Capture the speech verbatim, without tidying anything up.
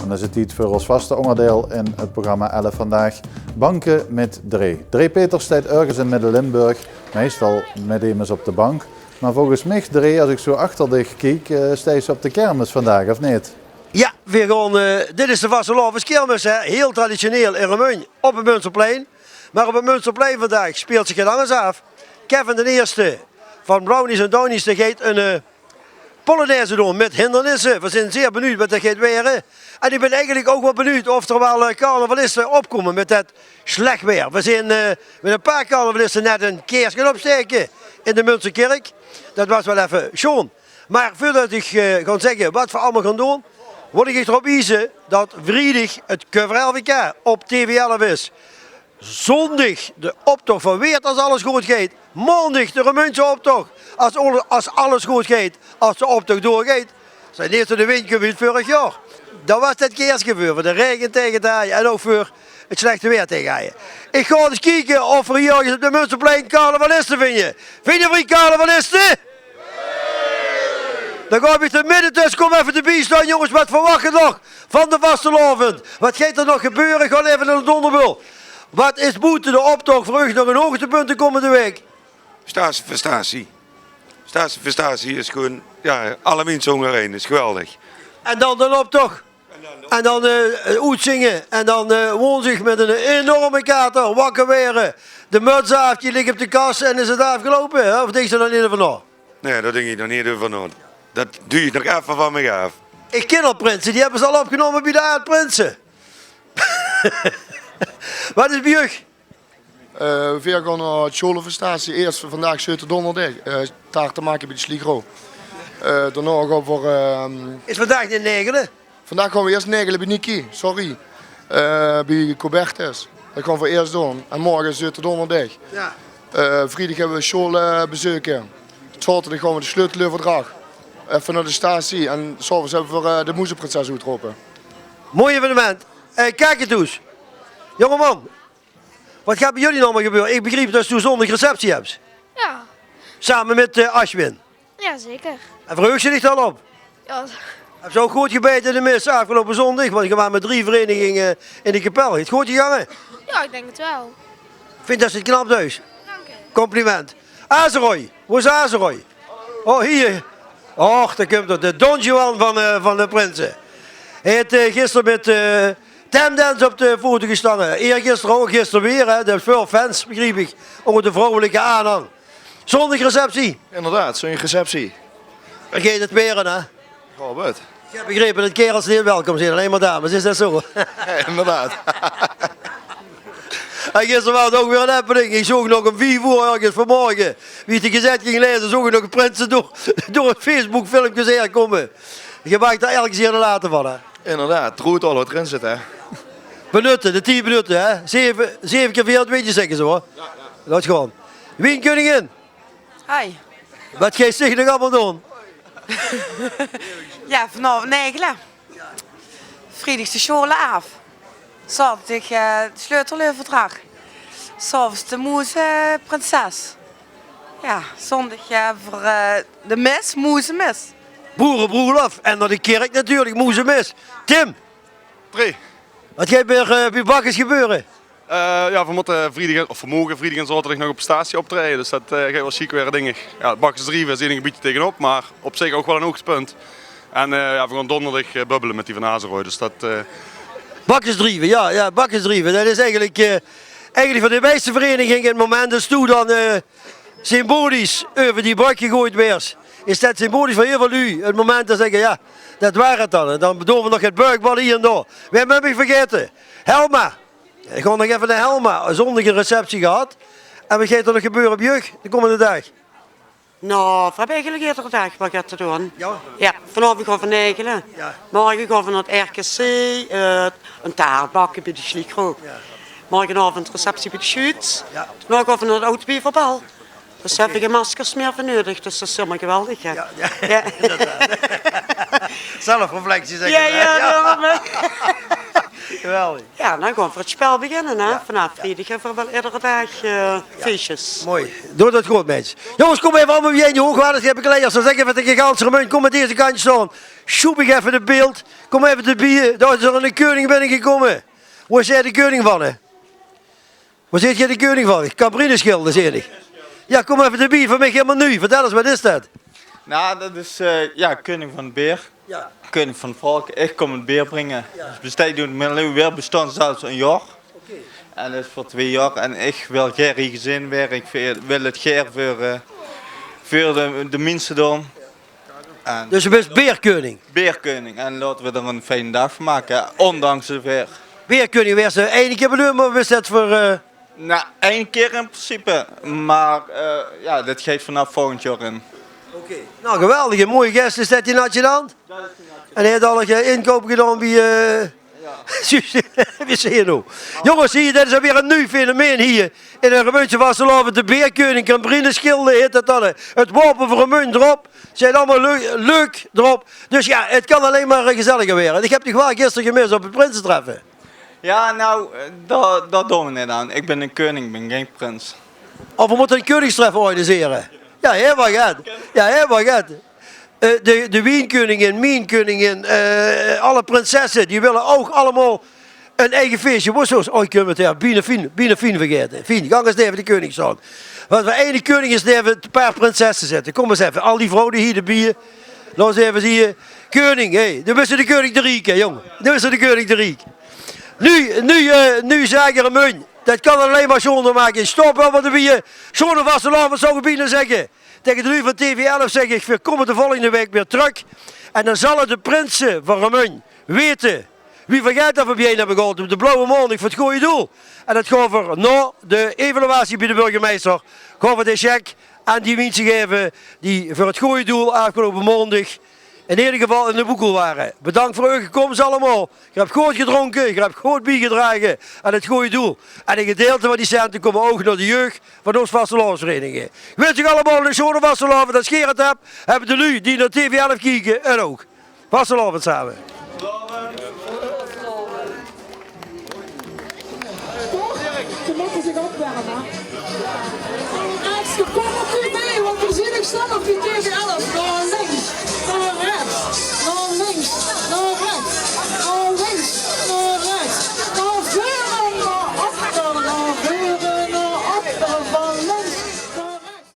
Dan is 't tied veur ós vaste óngerdeil in 't programma Elf Vandaag. Banke mit Dré. Dré Peters steit örges in Midde-Limburg, meistal mit emes op de bank. Mer volges mich, Dré, es ich zo achter dich kiek, eh, steis se op de kermis vandaag, of neet? Jao, veer gaon, eh, dit is de vastelaoveskermis, hè. Hiel traditioneel in Remunj op 't Munsterplein. Mer op 't Munsterplein vandaag speelt zich get angers aaf. Kevin d'n Ierste van Brownies en Downies, dae geit ein, eh, polonaise doon mit hindernisse. Veer zeen zeer benuujd waat det geit waere. En ich bön eigelik ouch waal benuujd of d'r waal, eh, carnavaliste opkómme mit det slech waer. Veer zeen, eh, mit ein paar carnavaliste net ein keers gaon opstaeke in de Munsterkirk. Det waas waal effe sjoon. Mer veurdet ich, eh, gaon zègke waat veer allemaol gaon doon, wól ich uch d'rop wieze det vriedig 't Cover L V K op T V elf is. Zóndig de optoch van Weert, es alles good geit. Maondig de Remunjse optoch, es, es alles good geit. Es de optoch doorgeit. Zeen neet zo de wind kump wie 't veurig jaor. Dan waas det keersgebäöre veur de raege taenge te haje en ouch veur 't slechte waer taenge te haje. Ich gaon ins kieke of veer hie örges op 't Munsterplein carnavaliste vinje. Vinje veer hie carnavaliste? Dan gaon ich de midde tösse, kóm effe d'rbie staon, jónges, waat verwach geer nog van de vastelaovend? Waat geit d'r nog gebeure? Gaon effe nao de donderbul. Waat is boete de optoch veur uch nog ein hoogtepunt de kómmende waek? Staatsfestatie. Staatsfestatie is gewoon, ja, alle minse óngerein. Is geweldig. En dan de optoch. En dan, eh, oetzinge. En dan, eh, woonsdig mit ein enorme kater wakker waere. De muts aaf, die ligk op de kas en is 't aafgeloupe, hè? Of dinks se dao neet euver nao? Nae, dao dink ich nog neet euver nao. Det duuj ich nog effe van mich aaf. Ich kin al prinse, die höbbe ze al opgenómme bie de Aad Prinse. Waat is bie uch? Eh, veer gaon nao 't sjoolefestatie. Iers vandaag Zeute Donderdig, eh, taarte make bie de Sliegro. Eh, daonao gaon veer, ehm, Is vandaag neet naegele? Vandaag gaon veer iers naegele bie Nicky, sorry. Eh, bie Cobertus. Det gaon veer iers doon. En morge is Zeute Donderdig. Jao. Eh, vriedig höbbe veer sjoolbezeuke. Zaoterdig gaon veer de sleuteleuverdrach effe nao de statie. En 's aoves höbbe veer, eh, de Moezeprinses oetrope. Mooi evenement. Eh, Kaketoes. Jóngeman, waat geit bie uch allemaol gebeure? Ich begriep det se zóndig receptie höbs. Jao. Same mit, eh, Ashwin. Jao, zeker. En verheugs se dich dao al op? Jao. Höbs se ouch good gebeid in de mis aafgeloupe zóndig? Want geer waart mit drie vereiniginge in de kapel. Is 't good gegange? Jao, ich dink 't waal. Ich vinj det se 't knap deis. Dank uch. Compliment. Azeroy, wo is Azeroy? Oh, hie. Och, dao kump 'r. De Don Juan van, eh, van de Prinse. Hae haet, eh, gister mit, eh, Temdens op de foto gestange. Eergister ouch, gister weer, hè. D'r is väöl fans, begriep ich, ónger de vrouwelike aanhang. Zóndig receptie. Inderdaad, zóndig receptie. Veer gaon 't waere, hè? Gaon v'r 't. Ich höb begrepe det kaerels neet welkom zeen, allein mer dames. Is det zo? Jao, inderdaad. En gister waas 't ouch weer ein happening. Ich zoog nog óm vief oer örges vanmorge, wie ich de gezèt ging laeze, zoog ich nog prinse door, door 't Facebook-filmke haer kómme. Geer maak d'r elk jaor de late van, hè? Inderdaad, troet al waat d'rin zit, hè? Benutte, de tied benutte, hè? Zeve, zeve kier veerentwintig, zègke ze, huur. Laot gaon. Wien Keuningin. Hoi. Waat geis dich nog allemaol doon? Jao, vanaovend naegele. Vriedig de sjoole aaf. Zaoterdig, eh, de sleuteleuverdrach. 's Aoves de moezeprinses. Jao, zóndig, eh, veur, eh, de mis, moezemis. Boerebroelof en nao de kirk natuurlik, moezemis. Tim. Drie. Waat geit bie, eh, bie Bakkes gebeure? Eh, jao, veer mótte vriedig, of veer moge vriedig en zaoterdig nog op de statie optraeje. Dus det, eh, geit waal sjiek waere, dink ich. Jao, Bakkes Drieve zeen ich ein bietje taengenop, mer op zich ouch waal ein hoogtepunt. En, eh, jao, veer gaon donderdig, eh, bubbele mit die van Azeroy. Dus det, eh, Bakkes Drieve, jao, jao, Bakkes Drieve. Det is eigelik, eh, eigelik van de meiste vereiniginge in 't moment, es doe dan, eh, symbolisch euver die brögk gegoeid waers, is det symbolisch veur hiel väöl luuj. 't Moment det ze zègke, jao, det waas 't dan. En dan doon v'r nog get buigbal hie en dao. Wae höb ich vergaete? Helma. Ich gaon nog effe nao Helma. Zóndig ein receptie gehad. En waat geit d'r nog gebeure bie uch de kómmende daag? Noe, v'r höbbe eigelik eder daag waal get te doon. Jao? Jao, vanaovend gaon v'r naegele. Jao. Morge gaon v'r nao 't R K C, eh, ein taart bakke bie de Sliegro. Jao. Morgenaovend receptie bie de Sjuut. Jao. Daonao gaon v'r nao 't Oud Wieverbal. Dus höb ich gein maskers mieë veur neudig, dus det is hielemaol geweldig, hè. Jao, jao, inderdaad. Zelfreflectie, zègke ze, hè? Jao, jao. Geweldig. Jao, dan gaon v'r 't spel beginne, hè. Jao, vanaaf vriedig höbbe v'r waal iedere daag, eh, feesjes. Mooi. Doot dat good, mins. Jónges, kóm effe allemaol bie-ein, die hoogwaardige begeleiders. Dan zègke v'r taenge gans Remunj: kóm aan deze kantj staon. Sjoep ich effe de beeld. Kóm effe d'rbie. Dao is d'r eine keuning binnegekómme. Wo is de keuning van, hè? Wo zeet geer de keuning van? Kambrineschilde, zeet geer. Jao, kóm effe d'rbie, veur mich hielemaol nuuj. Vertèl ins, wat is dat? Nou, dat is, eh, ja, keuning van het beer. Ja. Keuning van het volk. Ik kom het beer brengen. Ja. Dus bestij doet mijn leven weer bestond zelfs een jaar. Oké. En dat is voor twee jaar. En ik wil gaer hier gezien weer. Ik wil het gaer voor, eh, voor de, de mensen doen. En dus je bent beerkeuning? Beerkeuning. En laten we er een fijne dag van maken, hè, ondanks de weer. Beerkeuning, waers se eine kier beneump of is dat veur, eh? Nou, één keer in principe. Maar, eh, ja, dat geeft vanaf volgend jaar in. Oké. Nou, geweldig. Een mooie gest is dat, die adjudant. En hij heeft al een inkoop gedaan bij, eh, Suus, wie is hier nou? Jongens, hier, dat is alweer een nieuw fenomeen hier. In een Remunjse vastelaovend, de beerkeuning, Kambrineschilde heet dat dan, hè. Het wapen van Remunj d'rop. Zit allemaol leuk, leuk d'rop. Dus ja, het kan allein maar, eh, gezelliger waere. En ik heb dich waal gister gemis op het prinsetreffe. Ja, nou, eh, dat, dat doen we net aan. Ik ben een keuning, ik ben geen prins. Of we moeten een keuningstreffe organiseren. Ja, heel wat get. Ja, heel wat get. Eh, de, de wienkeuningin, mienkeuningin, eh, alle prinsessen, die willen ook allemaal een eigen feestje. Wo is, oh, ik kan het, ja, biene Fien, biene Fien vergeten. Fien, gang eens even de keuning staan. Want veur eine keuning is even een paar prinsessen zetten. Kom eens even, al die vrouwen die hier d'rbie. Laat eens even zien. Keuning, hé, dan bist se de keuning te riek, hè, jong. Dan bist se de keuning te riek. Nu, nu, eh, nu zage Remunj: dat kan allein maar sjoonder maken. Stop wel wat d'rbie. Sjoonder vastelaovend, zou ik bijna zeggen. Taenge de luuj van T V elf zeg ik: veer kómme de volgende waek weer trök. En dan zalle de prinse van Remunj weite wie väöl geld dat veer bie-ein höbbe gehaold op de Blauwe Maondig veur 't gooj doel. En dat gaon veer nao de evaluatie bie de burgemeister, gaon veer de cheque aan die minse gaeve die veur 't gooj doel aafgeloupe maondig in eder geval in de boekel wore. Bedank veur eur gekoms allemaol. Geer höb good gedrónke, geer höb good biegedrage aan 't gooj doel. En ein gedeilte van die cente kómme ouch nao de jeug van ós vastelaovesvereniginge. Ik wins uch allemaol eine sjoone vastelaovend. Es geer 't höb, höbbe de luuj die nao T V elf kieke 't ouch. Vastelaovend same. Ze mótte zich opwerme. Extra, kóm op, kóm mei, want veer zeen nog zelf die T V elf.